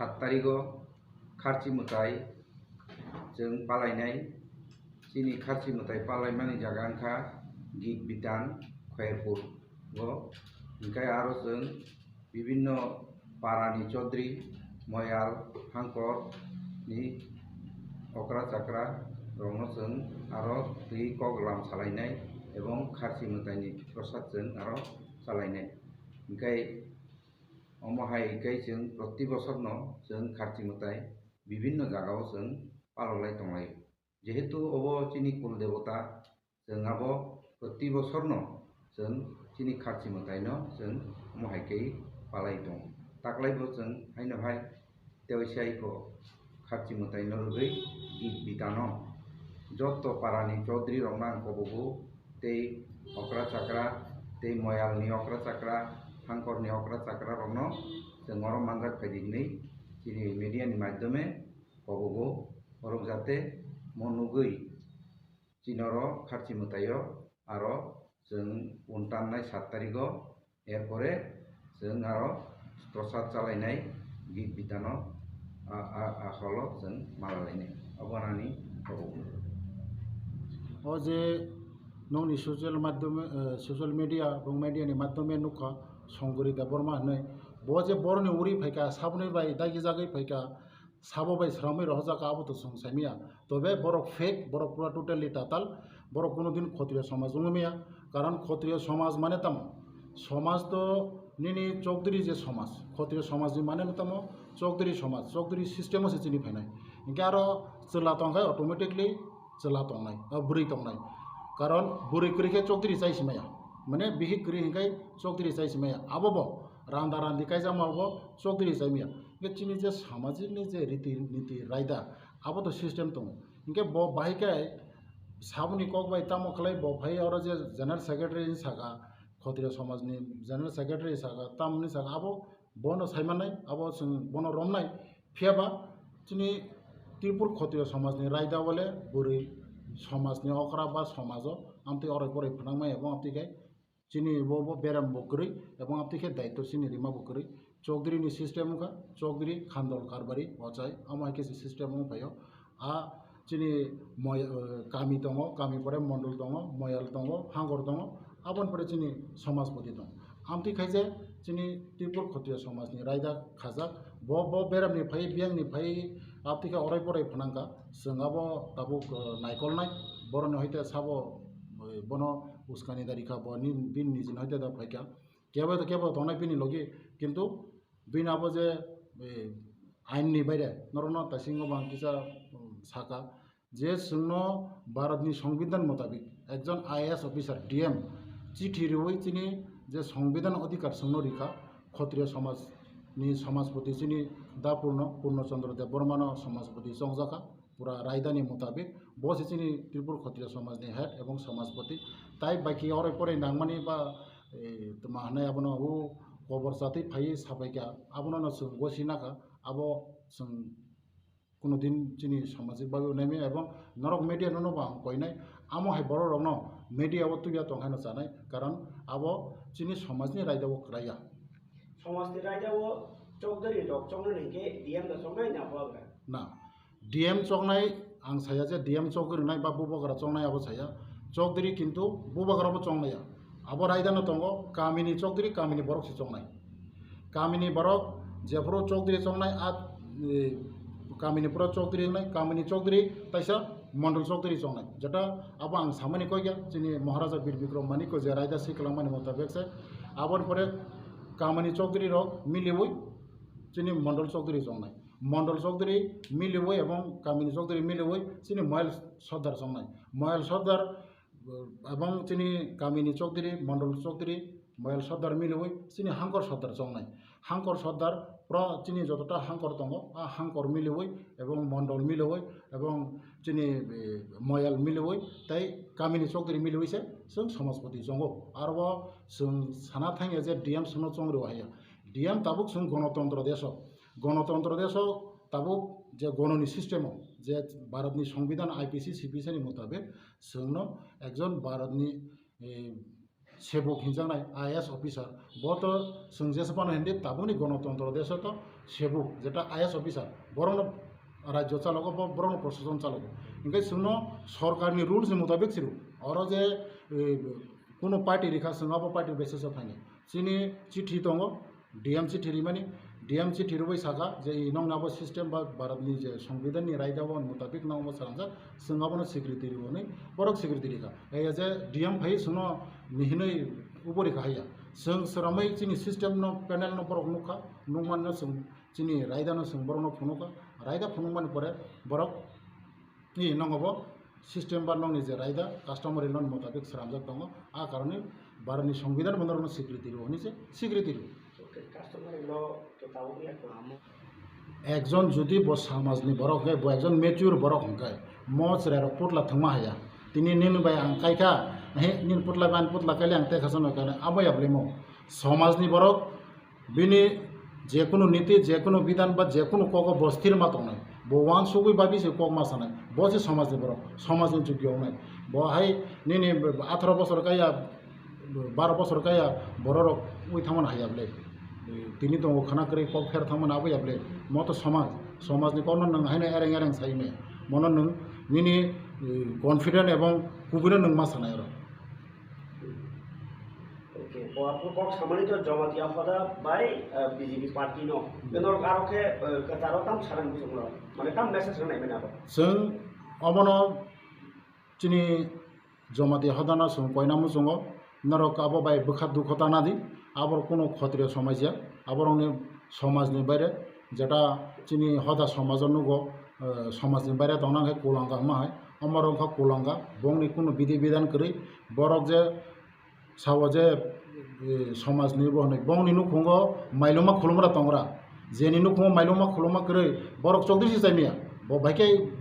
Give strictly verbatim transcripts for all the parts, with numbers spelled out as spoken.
Sat tarigo kharchi mwtai chwng palainai. Chini kharchi mwtai palaimani jaga wngkha Git Bitan, Khairpur o. Hwnkhe aro chwng bibinno parani chodri, moyal, hangkor ni okra chakra rokno chwng aro twi kok lam salainai ebong kharchi mwtaini prosad chwng aro salainai. Hwnkhe omo hai khe chwng proti bosorno chwng kharchi mwtai bibinno jagao chwng palolai tonglai. Jehetu obo chini kul debota, chwng abo proti bosorno chwng chini kharchi mwtaino chwng omo hai khe palai tongo. Taklaibo chwng haino hai teoisai ko kharchi mwtaino rwgwi Git Bitano jotto parani chodri rokno ang kobogo tei okra chakra tei moyalni okra chakra, hangkorni okra chakra rokno chwng oro manjak phaidi hinwi chini media ni madhyome kobogo, borok jate mo nugwi chini oro kharchi mwtaio aro chwng untannai sat tarigo, erpore chwng aro prosad chalainai Git Bitano a, a, a holo chwng malalainai. Obo ani kobogo. O je nokni social madhyome, eh, social media, bong media ni madhyome nukha Songkori Debbarma hinwi. Bo je boroni uri phaikha, saboni bai dagi jagwi phaikha, sabo bai sramwi rohorjak kha, abo to chwng saimaya. Tobe borok fake, borok pura totally tatal, borok kuno din Khotriyo somaj wngwi maya. Karon Khotriyo somaj mane tamo? Somaj to nini chokdiri je somaj, Khotriyo somaj ni mane no tamo? Chokdiri somaj, chokdiri system o se chini phainai. Hinkhe aro chwla tongkhe automatically chwla tongnai, ah, bwrwi tongnai. Karon bwrwi kwrwi khe chokdiri chai simaya. Mane bihik kwrwi hinkhe chokdiri chai simaya. Abo bo randa randi kaijakma bo chokdiri chaimaya. Hinkhe chini je samajik ni je riti niti raida, abo to system tongo. Hinkhe bo bahai khe saboni kok bai tamo khlai bo phai oro je general secretary ni saka, Khotriyo somaj ni general secretary saka, tamoni saka, abo bono saimannai, abo chwng bono romnai. Phiya ba chini Tripur Khotriyo somaj ni raida bole bwrwi somaj ni okra ba somajo amtwi oroi poroi phnangmaya, bo amtwi khe chini bo, bo beram bo kwrwi, ebong amtwi khe daitw chini rima bo kwrwi. Chokdiri ni system wngkha, chokdiri, khandol, karbari, ochai, amo hai khe se system wng phaio. A chini moy-, eh, kami tongo, kami pore mondol tongo, moyal tongo, hangor tongo, aboni pore chini somajpoti tongo. Amtwi khaise chini Tripur Khotriyo somajni raida khajak, bo, bo beramni phai, biyangni phai, abtwi khe orai porai phnangkha, chwng abo tabuk, eh, naikolnai, boroni hoite sabo, eh, bono uskani dari kha, bo ni, bini nijini hoite da phaikha, kebo to kebo tongnai bini logi, kintu bini abo je, eh, ainni baire norokno taisingo bang kisa, um, saka, je chwngno Bharatni Songbidan motabik ekjon I A S officer, D M, chithi riwi chini je Songbidan odhikar chwngno rikha, Khotriyo somajni somajpoti chini da Purno, Purno Chandra Debbarmano somajpoti chongjakha, pura raidani motabik, bo se chini Tripura Khotriyo somajni head ebong somajpoti, tai baki oroi poroi nangmani ba, eh, tma hinwi abono o kobor chatwi phaiwi sapaikha, abono no chwng gosi nakha, abo chwng kuno din chini samajik bagwi naimaya, ebong norok media no, no bo ang koinai, amo hai borok rokno media o twiya tong haino chanai, karon abo chini samajni raida o kwlaiya. Samajni raida o chokdari rok choknani hinkhe D M da choknai na bubagra? Na, D M choknai ang saya je D M chokgwi rwnai ba bubagra choknai abo saya, chokdiri kintu bubagra bo choknaiya. Abo raida no tongo, kamini chokdiri, kamini borok se choknai. Kamini borok jephuru chokdiri choknai, a, e, kamini pura chokdiri wngnai, kamini chokdiri taisa mondol chokdiri choknai. Jeta abo ang samani koi khe chini Maharaja Bir Bikram Manikya je raida si kwlangmani motabek se, aboni pore kamini chokdiri rok miliwi chini mondol chokdiri choknai. Mondol chokdiri miliwi ebong kamini chokdiri miliwi chini moyal sordar choknai. Moyal sordar, eh, ebong chini kamini chokdiri, mondol chokdiri, moyal sordar miliwi chini hangkor sordar choknai. Hangkor sordar pro chini jotota hangkor tongo, a hangkor miliwi ebong mondol miliwi ebong chini, eh, moyal miliwi tei kamini chokdiri miliwi se chwng samajpoti chongo. Aro chwng sana thangya je D M chwngno chongriwa haiya. D M tabuk chwng gonotontro deso. Gonotontro deso tabuk je gononi system o, je Bharatni Songbidan, I P C, C P C ni motabek chwngno ekjon Bharatni, eh, sebuk hinjaknai I A S officer, bo to chwng jesa phano hindi tabukni gonotontro deso to Sebuk, jeta I A S officer, borokno rajyo chalogo, bo-, borokno prosason chalogo. Hinkhe chwngno sorkarni rules ni mutabik chwrw. Oro je, eh, kuno party rikha, chwng abo party basis o phainai. Chini chithi tongo, D M chithi rimani, D M chithi rwbai saka je i nokni abo system ba Bharatni je Songbidanni raida o mutabik nokbo swnamjak, chwng abono secretary hwnwi borok secretary rikha. Ei je D M phai chwngno mihinwi ubo rikha haiya. Chwng sramwi chini system no, panel no borok nukha, nukmanno chwng chini raida no chwng borokno phunukha. Raida phunukmani pore borok ni nokgo bo system ba nokni je raida customary law ni mutabik swnamjak tongo, a karonwi Bharatni Songbidan bo norokno secretary rw hwnwi se secretary rw. Okay, customary law to tabuk ya ko amo. Ekjon jodi bo samajni borok hwnkhe, bo ekjon mature borok hwnkhe, mo chwrairok putla thwngma haya. Tini nini bai ang kaikha, he, nini putla bai ani putla kaile ang tekha sano kane, abo yablemo. Samajni borok bini jekunu niti, jekunu bidan ba jekunu kogo bo sthir ma tongnai. Bo uansugwi babi se kok ma sanai. Bo se samajni borok, samajni jugyo wngnai. Bo hai nini atharo bosor kaya, baro bosor kaya bororok ui thangmani haya bwle. Tini tongo khana kwrwi kok pher thangmani abo ya bwle. Mo to samaj, samajni kokno nwng haino ereng ereng sai maya. Mono nwng nini, eh, confident ebong kubui no nwng ma sanai oro. Okay, bo aphuru kok samani to Jamatia hoda bai, eh, B J P party no. Hmm. Norok aro khe, eh, kwcharo tam sanani muchungo, mane tam message rwnai mani abo. Chwng obono chini Jamatia hodano chwng koina muchungo, norok abo bai bwkha dukho tana di, abo kuno khotriya somaj ya, aborokni somajni baire jeta chini hoda somajo nugo, eh, somajni baire tongna khe kulanga hwnma hai, omorok wngkha kulanga, bongni kuno bidi bidan kwrwi, borok je sao je, eh, somajni bo hwnwi, bongni nukhungo mailuma khulumra tongra, jeni nukhungo mailuma khuluma kwrwi, borok chokdisi chaimiya, bo baikhe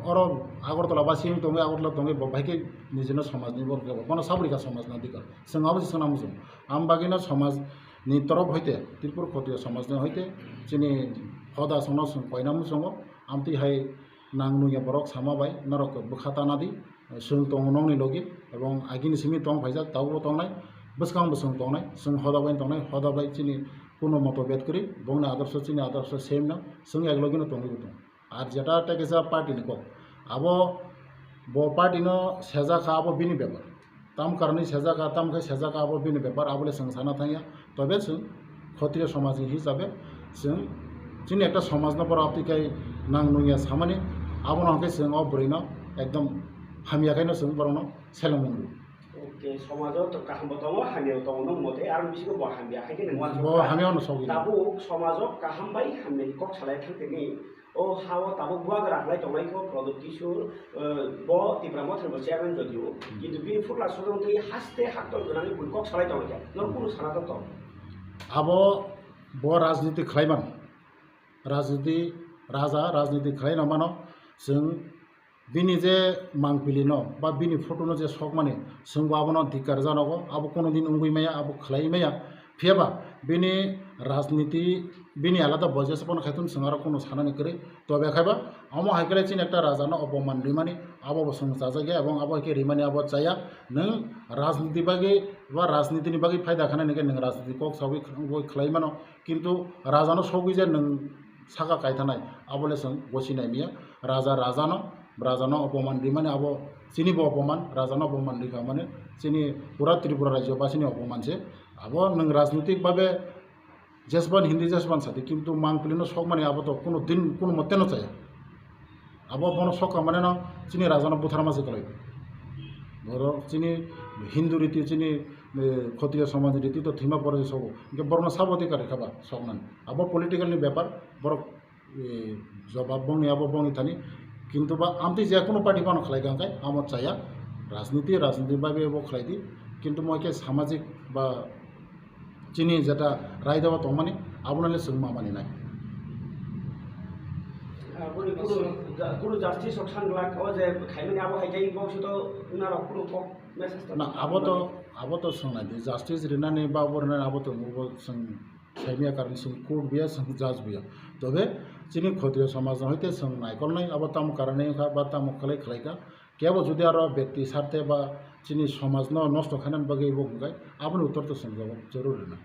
oro Agartala ba simi tongwi, Agartala tongwi, bo baikhe nijino somajni bo, bono sabrika somajni adhikar, chwng abo se swnam muchung, am bagwino somaj ni torof hoite, Tripura Khotriya somajni hoite chini hoda songno chwng koina muchungo, amtwi hai nang nungya borok sama bai norok bwkha tana di, chwng tongo nokni logi, ebong agini simi tong phaijak, tabukbo tongnai, bwskango bo chwng tongnai, chwng hoda bai tongnai, hoda bai chini kuno moto bet kwrwi, bongni adarso chini adarso same no, chwng ek logino tongwi bo tongo. Ar jeta tei kisa party ni kok, abo bo party no sejak kha, abo bini bepar. Tam karani sejak kha, tam khe sejak kha, abo bini bepar, abo le chwng sana thangya. Tobe chwng khotriya somaj ni hisabe chwng chini ekta somaj no borok abtwi khai nang nungya samani, abono hwnkhe chwng o bwrwi no ekdom hamya khaino chwng borok no seleng mung rw. Okay, somajo to kaham bo tongo, hamya bo tongo, nwng mote aro bisingo bo hamya hai khe nwng uansuk kha. Bo hamya no sogwi. Tabuk somajo kaham bai hamya ni kok salai thang tini. O ha-o tabuk bubagra khlai tongnai kho Pradyot Kishore, eh, bo Tipra Mothani bo chairman jodio, kintu bini phurla sojong twi haste haktor gwnangwi bui kok salai tongkha, norok kunu sana tong tong? Abo bo rajniti khlai mano, rajniti, raja rajniti khlai no mano, chwng bini je mangpili no ba bini photo no je sokmani, chwng bo abono dikar janogo, abo kunu din wngwi maya, abo khlai maya, Phiya ba bini rajniti, bini alada bo jesa phano khai thung, chwng aro kunu sanani kwrwi. Tobe khai ba omo hai khe chini ekta raja no opoman rimani, abo bo chwng chajak ya, ebong abo hai khe rimani abo chaya. Nwng rajniti bagwi ba rajniti ni bagwi phaida khanani khe nwng rajniti kok sawi khlai mano, kintu raja no sogwi je nwng saka kaithanai, abo le chwng gosi nai miya. Raja, raja no, raja no opoman rimani abo chini bo opoman, raja no opoman rikha mani chini pura Tripura rajyo ba chini opoman se. Abo nwng rajnitik babe jesban Hindi jesban sadi, kintu mangpili no sokmani abo to kuno din, kuno mote no chaya. Abo bono sokha mane no chini raja no butharma se kwlai. Borok chini Hindu riti, chini, eh, Khotriya somaj ni riti to thwima pore se sogo. Hinkhe borok no sabo adhikar rikha ba soknani. Abo political ni bepar, borok, eh, jobab bongni abo bongni thani. Kintu ba amtwi je kuno party phano khlai kha, hwnkhe amo chaya. Rajniti, rajniti bai bai bo khlai di. Kintu mo khe samajik ba chini jeta raida o tongmani, abono le chwng ma mani nai. Aboni kunu, kunu justice rok san glak, o je khaimani abo hai khe bo se to norok kunu kok message to. Na, abo to, abo to swngnai di, justice rinani ba bo rinani abo to bo chwng saimya karon chwng court buya, chwng judge buya. Tobe chini Khotriya somaj no hoite chwng naikolnai abo tamo karon wngkha ba tamo khlai khlaikha. Kebo jodi aro bekti sarte ba chini somaj no nosto khainani bagwi bo hwnkhe aboni uttor to chwng jawab jorur rwna.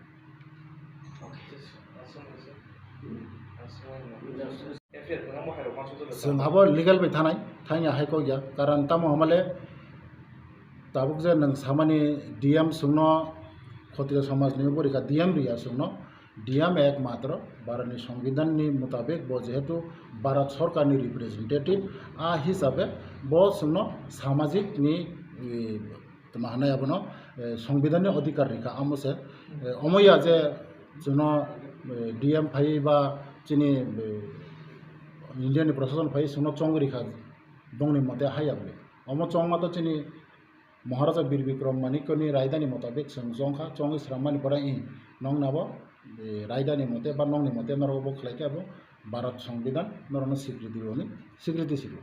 Chwng abo legal bai thanai, thangya hai kok ya. Karan tamo hamale tabuk je nwng samani D M chwngno Khotiya somajni borikha D M riya chwngno, D M ekmatro Bharatni Songbidanni mutabik bo jehetu Bharat Sorkarni representative, a hisabe bo chwngno samajikni, e, tma hwnwi abono, e, Songbidanni odhikar rikha, amo se, e, omo ya je chwngno, e, D M phai ba chini, e, Indiani prosason phai chwngno chongwi rikha, bongni mote haya bwle. Omo chongma to chini Maharaja Bir Bikram Manikyani raidani motabik chwng chongkha, chongwi swrammani pore i nokni abo, e, raidani mote ba nokni mote norok bo khlaikhe abo Bharat Songbidan norokno swikriti rwni swikriti sidi.